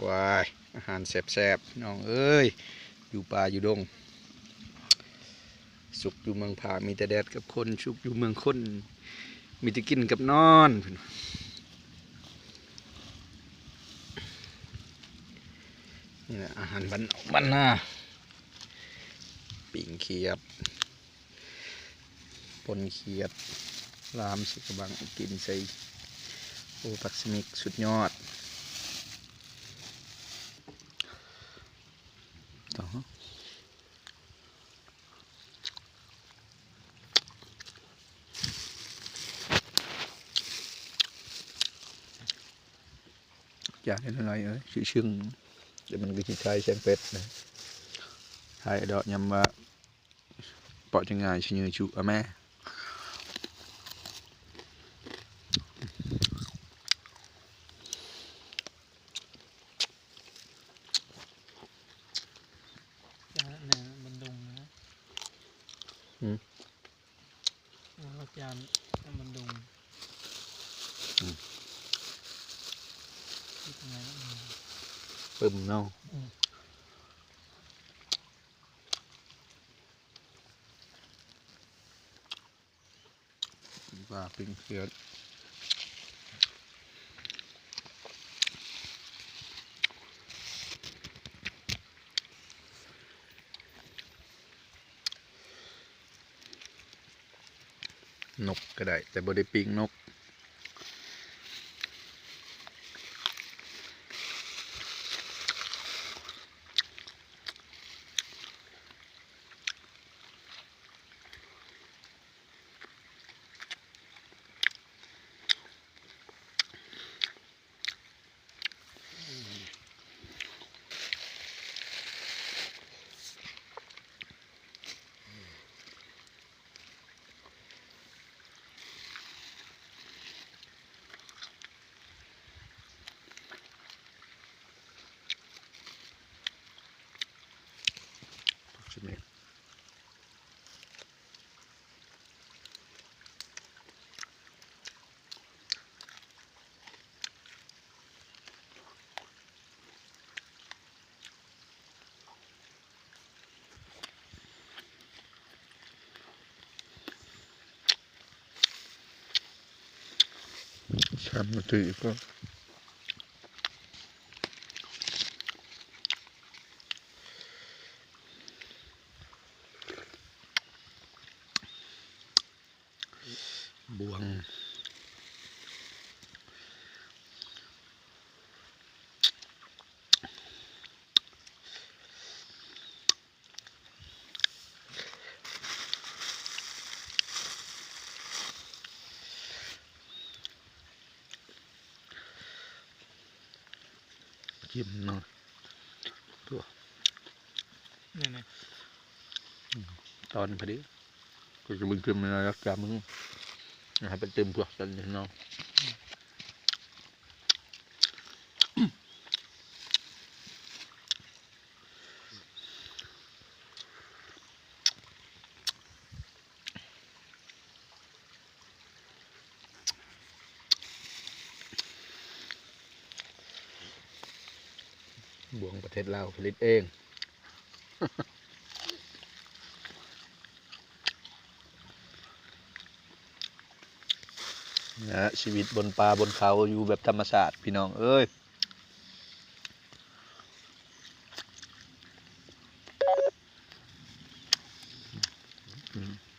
ວ້າຍ ອາຫານແຊບໆ ນ້ອງເອີຍ ຢູ່ປ່າຢູ່ດົງ. ສຸກຢູ່ເມືອງຜາມີແຕ່ແດດກັບຄົນ ສຸກຢູ່ເມືອງຄົນມີແຕ່ກິນກັບນອນ. ນີ້ແຫຼະອາຫານບ້ານນອກບ້ານນາ ປີ້ງຂຽດ ປົ່ນຂຽດ ລາມໃສ່ກະບັງ ກິນໃສ່ ໂອ້ ຜັກສະມິກ ສຸດຍອດ. ຢ່າເຮັດໃຫ້ຫຼາຍເອີຍ ຊິຊຶ້ງ ແຕ່ມັນກໍຊິຄາຍແສງເປັດນະ ຄາຍດອກຍາມວ່າ ເປາະຈັ່ງງ່າຍຊິເຍີຊູອະແມ່. ຈານແມ່ນບັນດົງນະ. ຫືມ? ວ່າຈານແມ່ນບັນດົງ. ອືມ ເຮັດຈັ່ງໃດເນາະ? ປຶ້ມເນາະ. ອືມ. ປາປີ້ງຂຽດ ນົກກໍໄດ້ ແຕ່ບໍ່ໄດ້ປີ້ງນົກ. ສາມນາທີກໍ ບ່ວງ. ກິນເນາະ ຕົວະ ນີ້ໆ ຕອນພໍດີ ກໍຈະເບິ່ງຂຶ້ນມາລັກຈາມເບິ່ງ ໃຫ້ໄປຕື່ມພວກກັນເນາະ. ບ່ວງປະເທດລາວຜະລິດເອງ ນະ ຊີວິດບົນປ່າບົນເຂົາ ຢູ່ແບບທຳມະຊາດ ພີ່ນ້ອງເອີຍ. ອືມ.